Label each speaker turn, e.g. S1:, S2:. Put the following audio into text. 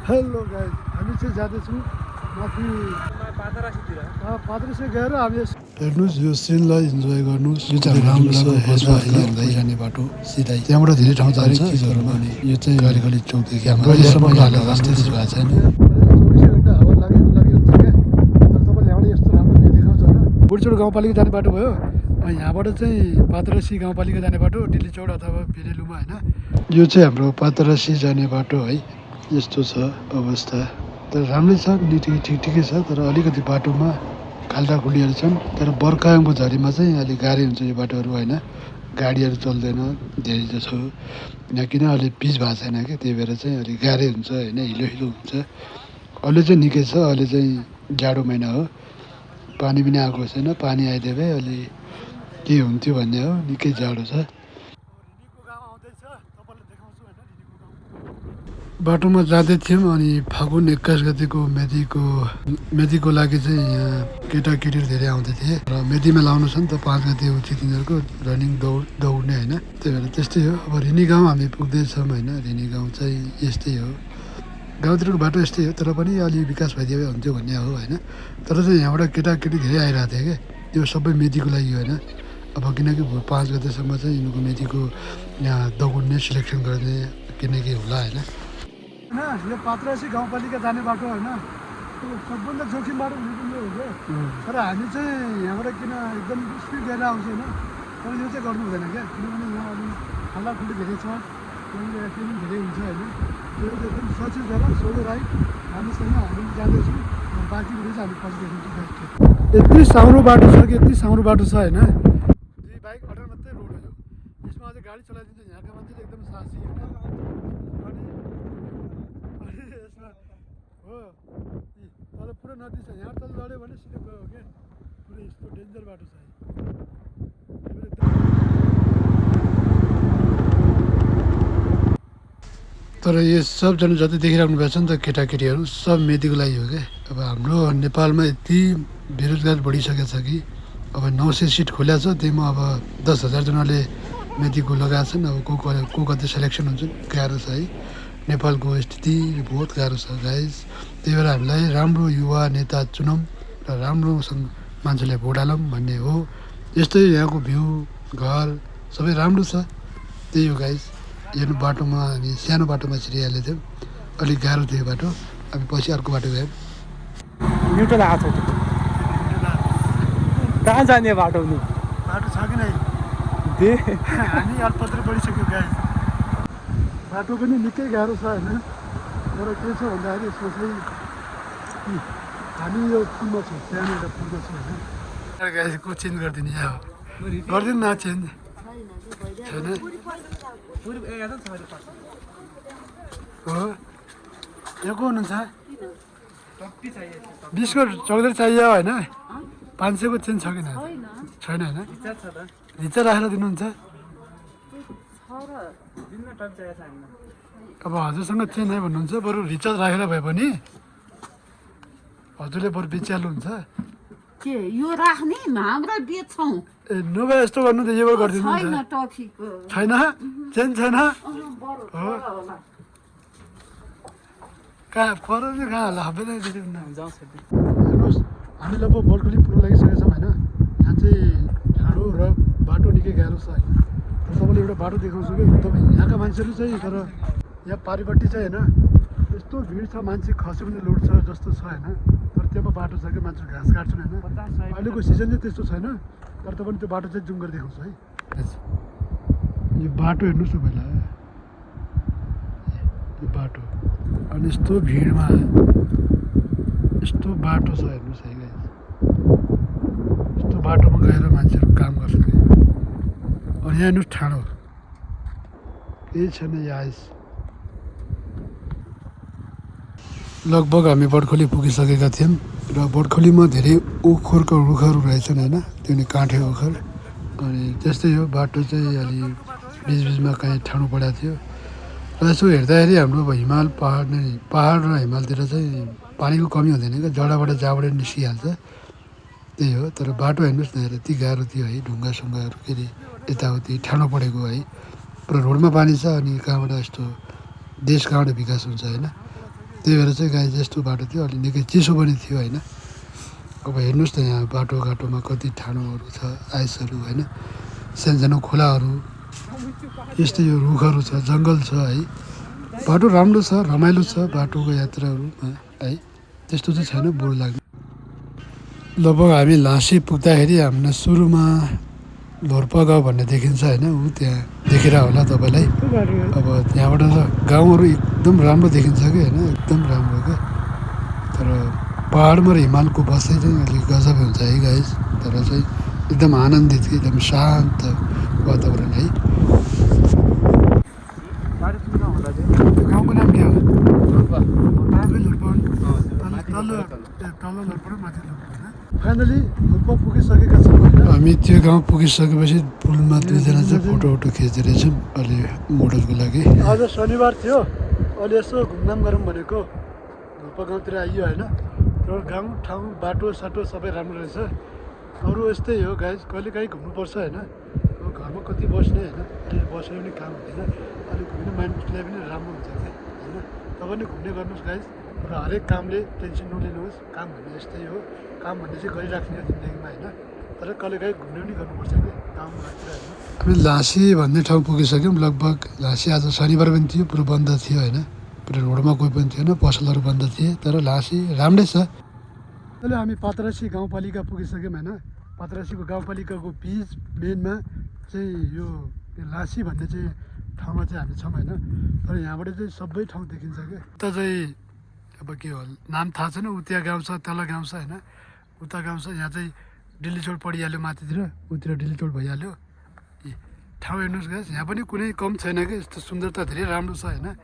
S1: Hello guys, हामी चाहिँ जाँदैछौँ माथि पादरसी गएर हामी हेर्नुहोस् यो सिनलाई इन्जोय गर्नुहोस्। यो चाहिँ राम्रो जाने बाटो सिधै त्यहाँबाट धेरै ठाउँ जान्छ अनि यो चाहिँ गलिगली चौकदेखि हाम्रो अहिलेसम्म हालत रास्ता भएको छैन। 24 घण्टा हावा लागेको लागि हुन्छ क्या। तर तपाईँले यहाँबाट यस्तो राम्रो भ्यू देखाउँछ होइन। बुढीचोड गाउँपालिका जाने बाटो भयो। यहाँबाट चाहिँ पादरसी गाउँपालिका जाने बाटो डिल्लीचौड अथवा भिरेलुमा होइन। यो चाहिँ हाम्रो पादरसी जाने बाटो है। यस्तो छ अवस्था। तर राम्रै छ, ठिकै छ। तर अलिकति बाटोमा खाल्डाखुल्डीहरू छन्। तर बर्खाको झरीमा चाहिँ अलिक गाह्रै हुन्छ यो बाटोहरू होइन। गाडीहरू चल्दैन धेरै जसो यहाँ, किन अहिले पिच भएको छैन क्या, त्यही भएर चाहिँ अलिक गाह्रै हुन्छ होइन, हिलो हुन्छ। अहिले चाहिँ निकै छ, अहिले चाहिँ जाडो महिना हो, पानी पनि आएको छैन। पानी आइदिए भए अलि के हुन्थ्यो भन्ने हो, निकै जाडो छ। बाटोमा जाँदै थियौँ अनि फागुन 21 गतिको मेदीको लागि चाहिँ यहाँ केटाकेटीहरू धेरै आउँदै थिए र मेदीमा लाउनु छ नि त 5 गति हो तिनीहरूको रनिङ दौड्ने होइन। त्यही भएर त्यस्तै हो। अब रिनी गाउँ हामी पुग्दैछौँ होइन। रिनी गाउँ चाहिँ यस्तै हो, गाउँतिरको बाटो यस्तै हो। तर पनि अलि विकास भइदिए हुन्थ्यो भन्ने हो होइन। तर चाहिँ यहाँबाट केटाकेटी धेरै आइरहेको थियो क्या, त्यो सबै मेदीको लागि होइन। अब किनकि 5 गतेसम्म चाहिँ यिनीहरूको मेदीको यहाँ दौड्ने सिलेक्सन गर्ने किनकि होला होइन। यो पादरसी गाउँपालिका जाने बाटो होइन, सबभन्दा जोखिम बाटो हुने हो क्या। तर हामी चाहिँ यहाँबाट किन एकदम स्पिड लिएर आउँछ होइन। तर यो चाहिँ गर्नु हुँदैन क्या, किनभने यहाँ अलिक खाल्डाखुल्डी धेरै छ, त्यहाँनिर एक्सिडेन्ट धेरै हुन्छ होइन। त्यो एकदम सचेत भएर सोझो राइट हामीसँग हामी जाँदैछौँ। बाँकी कुरो चाहिँ हामी पछि देख्छौँ। यति साम्रो बाटो छ कि यति साम्रो बाटो छ होइन। 2 बाइक अटेर मात्रै रोड हो यो। यसमा अझै गाडी चलाइदिन्छ यहाँका मान्छेले एकदम साहसी होइन। हो तल पुरा नदी छ, यहाँ तल लड्यो भने सिधै गयो क्या। पुरै यस्तो डेन्जर बाटो छ। तर यो सबजना जति देखिराख्नु भएको छ नि त केटाकेटीहरू सब मेदीको लागि हो क्या। अब हाम्रो नेपालमा यति बेरोजगार बढिसकेको छ कि अब 900 सिट खोल्या छ, त्यहीमा अब 10,000जनाले मेदीको लगाएको छन्। अब को कति सेलेक्सन हुन्छन्, गाह्रो छ है। नेपालको स्थिति बहुत गाह्रो छ गाइज। त्यही भएर हामीलाई राम्रो युवा नेता चुनौँ र राम्रोसँग मान्छेलाई भोट हालौँ भन्ने हो। यस्तै यहाँको भ्यू घर सबै राम्रो छ, त्यही हो गाइज। हेर्नु बाटोमा हामी सानो बाटोमा छिरिहालेको थियौँ, अलिक गाह्रो थियो बाटो। हामी पछि अर्को बाटो गयौँ।
S2: न्युट्रल आएको छ, कहाँ जाने बाटो नि
S1: बाटो छ कि नै हामी अल्पत्र बढिसक्यो गाइज। बाटो पनि निकै गाह्रो छ होइन। तर के छ भन्दाखेरि यसमा चाहिँ हामी यो पुलमा छौँ, सानो एउटा पुलमा छौँ होइन। गाइजको चेन्ज गरिदिने अब गरिदिनु न, चेन्ज छैन हो। यहाँ को हुनुहुन्छ? 20को चौधरी चाहियो होइन। 500को चेन्ज छ कि छैन होइन? भित्र राखेर दिनुहुन्छ। अब हजुरसँग चेन्ज है भन्नुहुन्छ, बरु रिचार्ज राखेर भए पनि हजुरले बरु बेचिहाल्नुहुन्छ
S3: के यो राख्ने हाम्रो बेच्छौँ।
S1: ए नभए यस्तो गर्नु त, यो गरिदिनु
S3: छैन टफीको
S1: छैन, चेन्ज छैन हो। कहाँ पर कहाँ होला हब्बेर हेर्नुहोस्। हामी लगभग बर्खुली पुग्न लागिसकेका छौँ होइन। यहाँ चाहिँ ठाडो र बाटो निकै गाह्रो छ होइन। तर तपाईँले एउटा बाटो देखाउँछु कि तपाईँ यहाँका मान्छेहरू चाहिँ, तर यहाँ पारिपट्टि चाहिँ होइन यस्तो भिड छ, मान्छे खस्यो भने लोड छ जस्तो छ होइन। तर त्यहाँ बाटो छ कि मान्छे घाँस काट्छन् होइन। अहिलेको सिजन चाहिँ त्यस्तो छैन। तर तपाईँले त्यो बाटो चाहिँ जुम गरेर देखाउँछु है। यो बाटो हेर्नुहोस् न पहिला, यो बाटो अनि यस्तो भिडमा यस्तो बाटो छ हेर्नुहोस् है गाइस। यस्तो बाटोमा गएर मान्छेहरू काम गर्छन् कि। अनि यहाँ हेर्नुहोस् ठाडो, केही छैन यहाँ। लगभग हामी बडखोली पुगिसकेका थियौँ र बडखोलीमा धेरै ओखरको रुखहरू रहेछन् होइन। त्यो नि काँठे ओखर। अनि त्यस्तै हो, बाटो चाहिँ अलि बिचबिचमा कहीँ ठाडो परेको थियो। र यसो हेर्दाखेरि हाम्रो अब हिमाल पहाड र हिमालतिर चाहिँ पानीको कमी हुँदैन क्या, जडाबाट जहाँबाट निस्किहाल्छ, त्यही हो। तर बाटो हेर्नुहोस् न, यति गाह्रो थियो है। ढुङ्गासुङ्गाहरू के अरे यताउति ठाडो परेको है। पुरा रोडमा पानी छ अनि कहाँबाट यस्तो देश कहाँबाट विकास हुन्छ होइन। त्यही भएर चाहिँ गाई जस्तो बाटो थियो अलि निकै चिसो पनि थियो होइन। अब हेर्नुहोस् त यहाँ बाटोघाटोमा कति ठाडोहरू छ, आइसहरू होइन, सानसानो खोलाहरू, यस्तै यो रुखहरू छ, जङ्गल छ है। बाटो राम्रो छ, रमाइलो छ बाटोको यात्राहरूमा है, त्यस्तो चाहिँ छैन, बोर लाग्ने। लगभग हामी लासी पुग्दाखेरि हामीलाई सुरुमा लोर्पा गाउँ भन्ने देखिन्छ होइन, ऊ त्यहाँ देखेर होला तपाईँलाई। अब त्यहाँबाट त गाउँहरू एकदम राम्रो देखिन्छ कि होइन, एकदम राम्रो क्या। तर पाहाडमा र हिमालको बसाइ चाहिँ अलिक गजब हुन्छ है गाइस। तर चाहिँ एकदम आनन्दित कि एकदम शान्त वातावरण है। गाउँको नाम के हो? फाइनली लोर्पा पुगिसकेका छौँ होइन। हामी त्यो गाउँ पुगिसकेपछि पुलमा दुईजना चाहिँ फोटो खिच्दै रहेछौँ अलि मोडलको लागि। आज शनिबार थियो, अलि यसो घुमघाम गरौँ भनेको। लोर्पा गाउँतिर आइयो होइन। तर गाउँ ठाउँ बाटो साटो सबै राम्रो रहेछ। अरू यस्तै हो गाइस, कहिले काहीँ घुम्नुपर्छ होइन। अब घरमा कति बस्ने होइन, अलि बसेर पनि काम हुँदैन, अलिक घुम्ने माइन्डलाई पनि राम्रो हुन्छ क्या होइन। तपाईँ पनि घुम्ने गर्नुहोस् गाइस। र हरेक कामले टेन्सन नलिनुहोस्, काम भन्ने यस्तै हो, काम भन्ने चाहिँ गरिराख्ने हो जिन्दगीमा होइन। तर कहिले काहीँ घुम्ने पनि गर्नुपर्छ कि गाउँमा होइन। हामी लासी भन्ने ठाउँ पुगिसक्यौँ लगभग। लासी आज शनिबार पनि थियो, पुरो बन्द थियो होइन, पुरो रोडमा कोही पनि थिएन, पसलहरू बन्द थिए। तर लासी राम्रै छ। अहिले हामी पातरासी गाउँपालिका पुगिसक्यौँ होइन। पातरासीको गाउँपालिकाको बिच मेनमा चाहिँ यो लासी भन्ने चाहिँ ठाउँमा चाहिँ हामी छौँ होइन। तर यहाँबाट चाहिँ सबै ठाउँ देखिन्छ क्या। उता चाहिँ अब के हो नाम थाहा छैन, उता गाउँ छ, तल गाउँ छ होइन, उता गाउँ छ। यहाँ चाहिँ दिल्ली चोक परिहाल्यो माथितिर, उतिर दिल्ली चोक भइहाल्यो। ठाउँ हेर्नुहोस् गाइस, यहाँ पनि कुनै कम छैन कि, यस्तो सुन्दरता धेरै राम्रो छ होइन।